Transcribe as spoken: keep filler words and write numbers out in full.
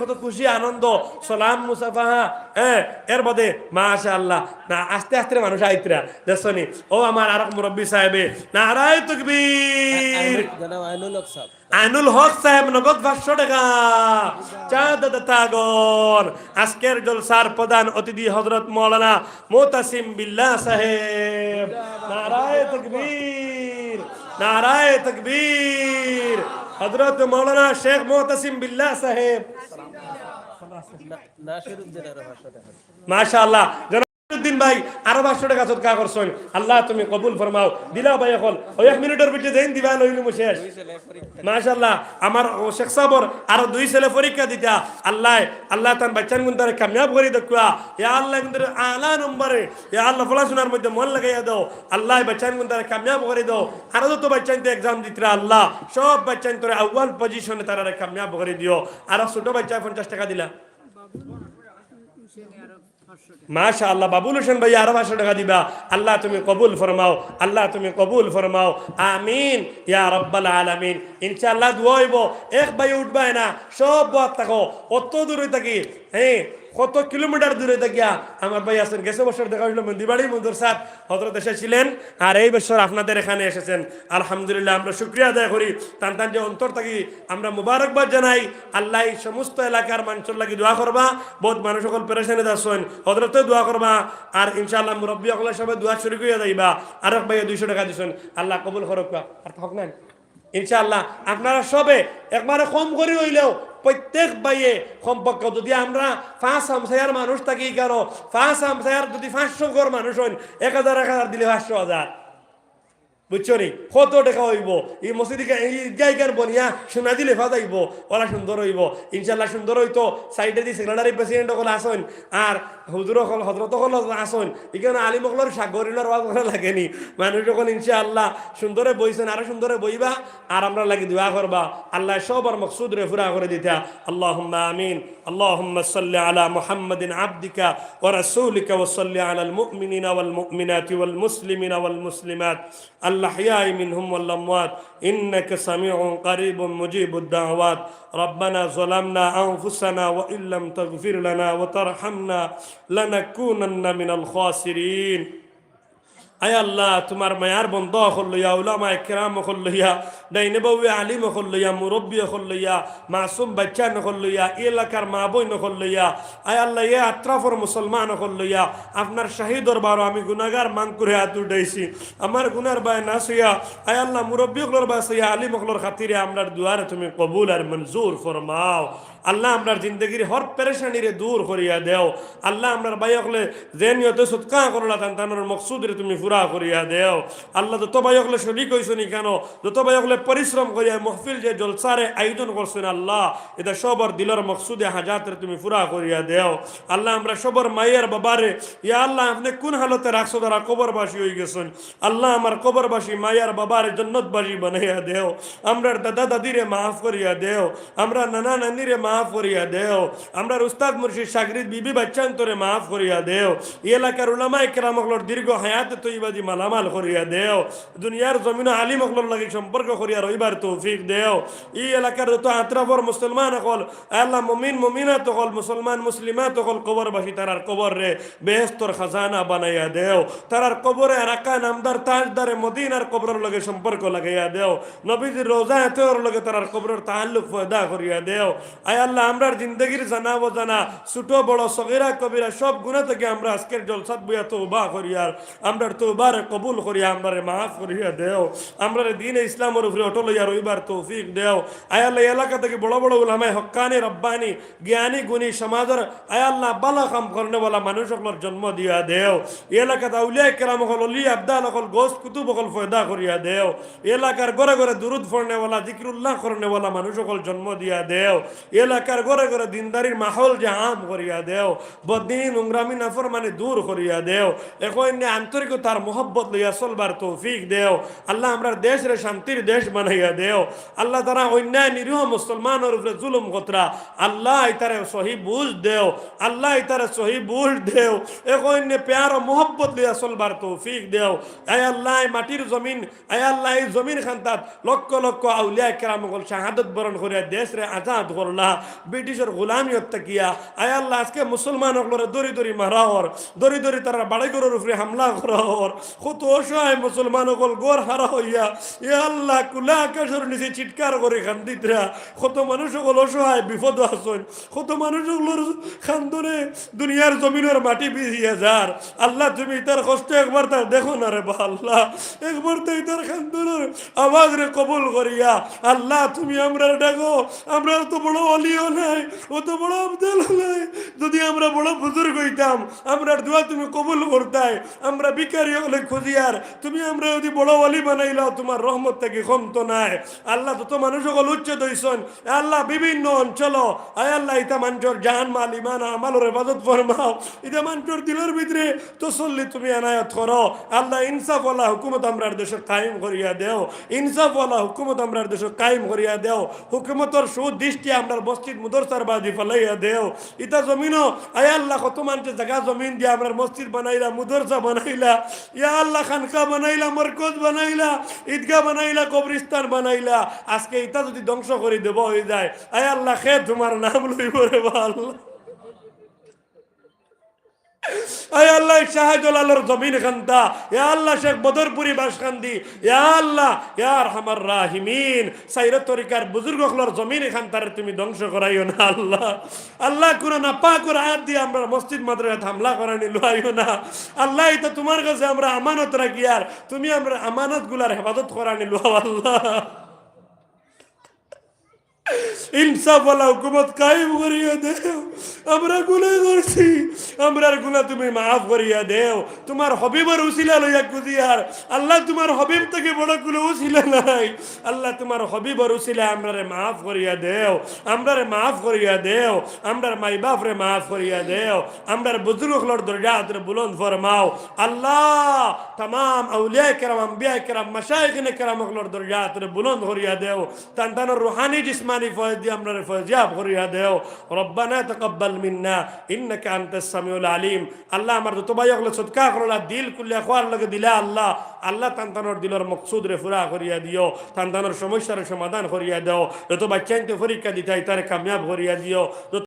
কত খুশি আনন্দ, সালাম মুসাফাহা, হ্যাঁ, এর বাদে মাশাআল্লাহ। না, আস্তে আস্তে মানুষ আইতরা, দেখছনি? ও আমার আরক মুরব্বী সাহেবে, নারায়ে তকবীর। আইনুল, জনাব আইনুল হক সাহেব। আইনুল হক সাহেব নগদ পাঁচশো টাকা। চাঁদা দাতাগণ, আজকের জলসার প্রধান অতিথি হযরত মাওলানা মুতাসিম বিল্লাহ সাহেব। নারায়ে তকবীর, নারায়ে তকবীর। হযরত মাওলানা শেখ মুতাসিম বিল্লাহ সাহেব। না-, নাসিরউদ্দিন আরো পাঁচশো টাকা। মাশাআল্লাহ। জনাব নাসিরউদ্দিন ভাই আরো পাঁচশো টাকা সদকা করছইন। আল্লাহ তুমি কবুল ফরমাও। দিলাও ভাই অকল। ওই এক মিনিটর ভিতরে যেইন দিবা, লইলু শেষ। মাশাআল্লাহ। আমার ও শেখ সাবর আরো দুই ছেলে পরীক্ষা দিতা। আল্লাহ, আল্লাহ তান বাচ্চাইনগুনতারে কামিয়াব করি দেউক্কা। ইয়া আল্লাহ, কিন্তু আলা নম্বরে, ইয়া আল্লাহ, পড়াশোনার মধ্যে মন লাগাইয়া দেও। আল্লাহ, বাচ্চাইনগুনতারে কামিয়াব করি দেও। আরো যত বাচ্চাইন্তে exam দিতরা আল্লাহ, সব বাচ্চাইন্তরে আউয়াল position-এ তারারে কামিয়াব করি দিও। আর ছোট বাচ্চায় পঞ্চাশ টাকা দিলা। মাশাআল্লাহ, বাবুল হোসেন ভাই আরো পাঁচশো টাকা দিবা। আল্লাহ তুমি কবুল ফরমাও, আল্লাহ তুমি কবুল ফরমাও। আমিন ইয়া রাব্বাল আলামিন। ইনশাআল্লাহ দোয়া অইবো। এক ভাই উঠবায় না, সব বওয়াত থাকো। অত দূরে থাকি, হ্যাঁ, কত কিলোমিটার দূরে থাকিয়া আমার ভাই আছইন। গেছে বছর দেখা অইছিল মন্দিরবাড়ি মঞ্জুর সাহেব হযরত এসেছিলেন, আর এই বছর আপনাদের এখানে এসেছেন। আলহামদুলিল্লাহ, আমরা শুকরিয়া আদায় করি। তান তান যে অন্তর থাকি আমরা মুবারকবাদ জানাই। আল্লাহ এই সমস্ত এলাকার মানুষর লাগি দোয়া করবা। বহুত মানুষ অকল পেরেশানিত আছইন, হযরতে দোয়া করবা। আর ইনশাআল্লাহ মুরব্বী অকলর সবে দোয়া শুরু করিয়া যাইবা। আরক ভাইয়ে দুইশো টাকা দিছইন, আল্লাহ কবুল করউক্কা। আর তো হক নাই। ইনশাআল্লাহ আপনারা সবে একবারে কম করি অইলেও প্রত্যেক ভাইয়ে কমপক্ষে যদি আমরা পাঁচ হামসায়ার মানুষ থাকি, কেন পাঁচ হামসায়ার যদি পাঁচশো ঘর মানুষ অইন, এক হাজার এক হাজার দিলে পাঁচশো হাজার, বুঝছো নি? কত টাকা অইবো? এই মসজিদ ইগা-, এই ঈদগাহ ইখান বনিয়া সোনা দিলে ফাজাইবো, ওলা সুন্দর অইবো। ইনশাআল্লাহ সুন্দর অইতো। সাইডেদি সেক্রেটারি প্রেসিডেন্ট অকল আছইন, আর হুজুর অকল, হযরত অকল আছইন। ইখান আলিম অকলর সাগরিলর ওয়াজ করা লাগেনি। মানুষ অকল ইনশাআল্লাহ সুন্দরে বইছইন, আরো সুন্দরে বইবা, আর আমরার লাগি দোয়া করবা। আল্লাহ সবর মকসুদরে পুরা করি দিতা। আল্লাহুম্মা আমিন। اللهم صل على محمد عبدك ورسولك وصل على المؤمنين والمؤمنات والمسلمين والمسلمات الأحياء منهم والأموات إنك سميع قريب مجيب الدعوات. ربنا ظلمنا أنفسنا وإن لم تغفر لنا وترحمنا لنكونن من الخاسرين. আয় আল্লাহ, তুমার মায়ার বন্দা অকল লইয়া, উলামায়ে কেরাম অকল লইয়া, ডাইনে বাউয়ে আলিম অকল লইয়া, মুরব্বি অকল লইয়া, মাসুম বাচ্চাইন অকল লইয়া, ই এলাকার মা বইন অকল লইয়া, আয় আল্লাহ, ই আতরাফর মুসলমান অকল লইয়া, আপনার শাহী দরবারো আমি গুনাগার মাংকুরে আত উঠাইছি। আমার গুনার বায় না চাইয়া, আয় আল্লাহ, মুরব্বি অকলর বায় চাইয়া, আলিম অকলর খাতিরে আমরার দোয়ারে তুমি কবুল আর মঞ্জুর ফরমাও। আল্লাহ, আমরার জিন্দেগির হর পেরেশানিরে দূর করিয়া দেও। আল্লাহ, আমরার ভাই অকলে যে নিয়তে সদকা করলা, তান তানর মকসুদরে তুমি পুরা করিয়া দেও। আল্লাহ, যত ভাই অকলে শরিক অইছইন কেন, যত ভাই অকলে পরিশ্রম করিয়া মহফিল যে জলসারে আয়োজন করছইন, আল্লাহ, ইতা সবর দিলর মকসুদে হাজাতরে তুমি পুরা করিয়া দেও। আল্লাহ, আমরা সবর মায়ার বাবারে, ইয়া আল্লাহ, আপনে কুন হালতে রাখছো, তারা কবরবাসী অইগেছইন। আল্লাহ, আমার কবরবাসী মায়ার বাবারে জন্নতবাসী বানাইয়া দেও। আমরার দাদা দাদিরে মাফ করিয়া দেও। আমরার নানা নানিরে মাফ করিয়া দেও। আমরার উস্তাদ মুর্শিদ শাগরিদ বিবি বাচ্চাইন্তরে মাফ করিয়া দেও। ই এলাকার উলামায়ে কেরাম অকলর দীর্ঘ হায়াতে তৈবাদি মালামাল করিয়া দেও। দুনিয়ার জমিনো আলিম অকলর লাগি সম্পর্ক করিয়া রইবার তৌফিক দেও। ই এলাকার যত আতরাফর মুসলমান অকল, আয় আল্লাহ, মুমিন মুমিনাত অকল, মুসলমান মুসলিমাত অকল কবরবাসী, তারার কবররে বেহেস্তর খাজানা বানাইয়া দেও। তারার কবরে আরাকান আমদার তাজদারে মদিনার কবরর লগে সম্পর্ক লাগাইয়া দেও। নবীজির রওজা আতহরর লগে তারার কবরর তাআল্লুক পয়দা করিয়া দেও। আয় আল্লাহ, আমরার জিন্দেগির জানা অজানা, ছোট বড়, সগীরা কবিরা সব গুনা থাকি আমরা আজকের জলসাত বইয়া তওবা করিয়ার, আমরার তওবারে কবুল করিয়া আমরারে মাফ করিয়া দেও। আমরারে দ্বীনে ইসলামর উপরে অটল অইয়া রইবার তৌফিক দেও। আয় আল্লাহ, ই এলাকা থাকি বড় বড় উলামায়ে হক্কানি, রব্বানি, জ্ঞানী গুণী সমাজর, আয় আল্লাহ, ভালা কাম করনেওয়ালা মানুষ অকলর জন্ম দিয়া দেও। ই এলাকাত আউলিয়ায়ে কেরাম অকল, অলি আবদাল অকল, গৌস কুতুব অকল পয়দা করিয়া দেও। ই এলাকার ঘরে ঘরে দুরুদ পড়নেওয়ালা, জিকিরুল্লাহ করনেওয়ালা মানুষ অকল জন্ম দিয়া দেও। ই এলাকার ঘরে ঘরে দিনদারির মাহল যে আম করিয়া দেও। বদদিন, নোংরামি, নাফরমানি দূর করিয়া দেও। একইন্নে আন্তরিকতার মহব্বত লইয়া চলবার তৌফিক দেও। আল্লাহ, আমরার দেশরে শান্তির দেশ বানাইয়া দেও। আল্লাহ, তারা অন্যায় নিরীহ মুসলমানর উপরে জুলুম করতরা, আল্লাহ, ইতারে সহি বুঝ দেও। আল্লাহ, ইতারে সহি বুঝ দেও। একইন্নে পেয়ার ও মহব্বত লইয়া চলবার তৌফিক দেও। আয় আল্লাহ, এই মাটির জমিন, আয় আল্লাহ, এই জমিন খান্তাত লক্ষ লক্ষ আউলিয়া কেরাম অকল শাহাদত বরণ করিয়া দেশরে আজাদ করলা। ব্রিটিশর গোলামিয়ত থাকিয়া, আয় আল্লাহ, আজকে মুসলমান অকলরে দরি দরি মারা অর, দরি দরি তারার বাড়ি ঘরর উপরে হামলা করা অর। কত অসহায় মুসলমান অকল ঘর হারা অইয়া, ইয়া আল্লাহ, খুলা আকাশর নিচে চিৎকার করি কান্দিতরা। কত মানুষ অকল অসহায় বিপদো আছইন, কত মানুষ অকলর কান্দনে দুনিয়ার জমিনর মাটি ভিজিয়া যার। আল্লাহ, তুমি ইতার কষ্ট একবার তার দেখো না রে বা আল্লাহ, একবার তো ইতার কান্দনর আওয়াজরে কবুল করিয়া। আল্লাহ, তুমি আমরারে ডাকো, আমরার তো বড় অলিও নাই, অত বড় আবদালও নাই। যদি আমরা বড় বুজুর্গ অইতাম, আমরার দোয়া তুমি কবুল করতায়। আমরা ভিখারি অকলে খুজিয়ার, তুমি আমরারে যদি বড় অলি বানাইলাও, তুমার রহমত থাকি কম তো নায়। আল্লাহ, যত মানুষ অকল উচ্ছেদ অইছইন, আল্লাহ, বিভিন্ন অঞ্চলো, আয় আল্লাহ, ইতা মানষর জান, মাল, ইমান, আমলর হেফাজত ফরমাও। ইতা মানষর দিলর ভিতরে তসল্লি তুমি এনায়েত করো। আল্লাহ, ইনসাফওয়ালা হুকুমত আমরার দেশো কায়েম করিয়া দেও, ইনসাফওয়ালা হুকুমত আমরার দেশো কায়েম করিয়া দেও। হুকুমতর সুদৃষ্টি আমরার মসজিদ মুদরসার বাদি ফালাইয়া দেও। ইতা জমিনো, আয় আল্লাহ, কত মানষে জাগা জমিন দিয়া আমরার মসজিদ বানাইলা, মুদরসা বানাইলা, ইয়া আল্লাহ, খানকা বানাইলা, মরকজ বানাইলা, ইদগা বানাইলা, কবরিস্তান বানাইলা। আজকে ইতা যদি ধ্বংস করি দেওয়া অইযায়, আয় আল্লাহ, কে তুমার নাম লইবো রে বা আল্লাহ? আয় আল্লাহ, শাহজালালর জমিন খান্তা, ইয়া আল্লাহ, শেখ বদরপুরি বাসকান্দি, ইয়া আল্লাহ, ইয়া আরহামার রাহিমিন, সাইর তরিকার বুজুর্গ অকলর জমিন খান্তারে তুমি ধ্বংস করাইও না আল্লাহ। আল্লাহ, কুনু নাপাকর আত দিয়া আমরার মসজিদ মাদ্রাসাত হামলা করানি লইও না আল্লাহ। ইতা তুমার কাছে আমরা আমানত রাখিয়ার, তুমি আমরার আমানতগুলার হেফাজত করানি লও আল্লাহ। ইনসাফওয়ালা হুকুমত কায়েম করিয়া দেও। আমরা গুনাহ করছি, আমরার গুনাহ তুমি মাফ করিয়া দেও। তুমার হাবিবর উসিলা লইয়া খুজিয়ার, আল্লাহ, তুমার হাবিব থাকি বড় কুনু উসিলা নাই। আল্লাহ, তুমার হাবিবর উসিলা আমরারে মাফ করিয়া দেও, আমরারে মাফ করিয়া দেও, আমরার মাই বাপরে মাফ করিয়া দেও, আমরার বুজুর্গ অকলর দরজাতরে বুলন্দ ফরমাও। আল্লাহ, তামাম আউলিয়ায়ে কেরাম, আম্বিয়ায়ে কেরাম, মাশায়েখিনে কেরাম অকলর দরজাতরে বুলন্দ করিয়া দেও। তান তানর রুহানি জিসমানি ফয়েজ দিয়া আমরারে ফয়েজিয়াব করিয়া দেও। রব্বানা তাকাব্বাল মিন্না ইন্নাকা আনতাস সামিউল আলিম। আল্লাহ, আমার যত ভাই অকলে সদকা করলা, দিল খুলিয়া খোয়ার লগে দিলা আল্লাহ, আল্লাহ তান তানর দিলর মকসুদরে পুরা করিয়া দিও, তান তানর সমস্যার সমাধান করিয়া দেও। যত বাচ্চাইন্তে পরীক্ষা দিতা ইতারে কামিয়াব করিয়া দিও, যত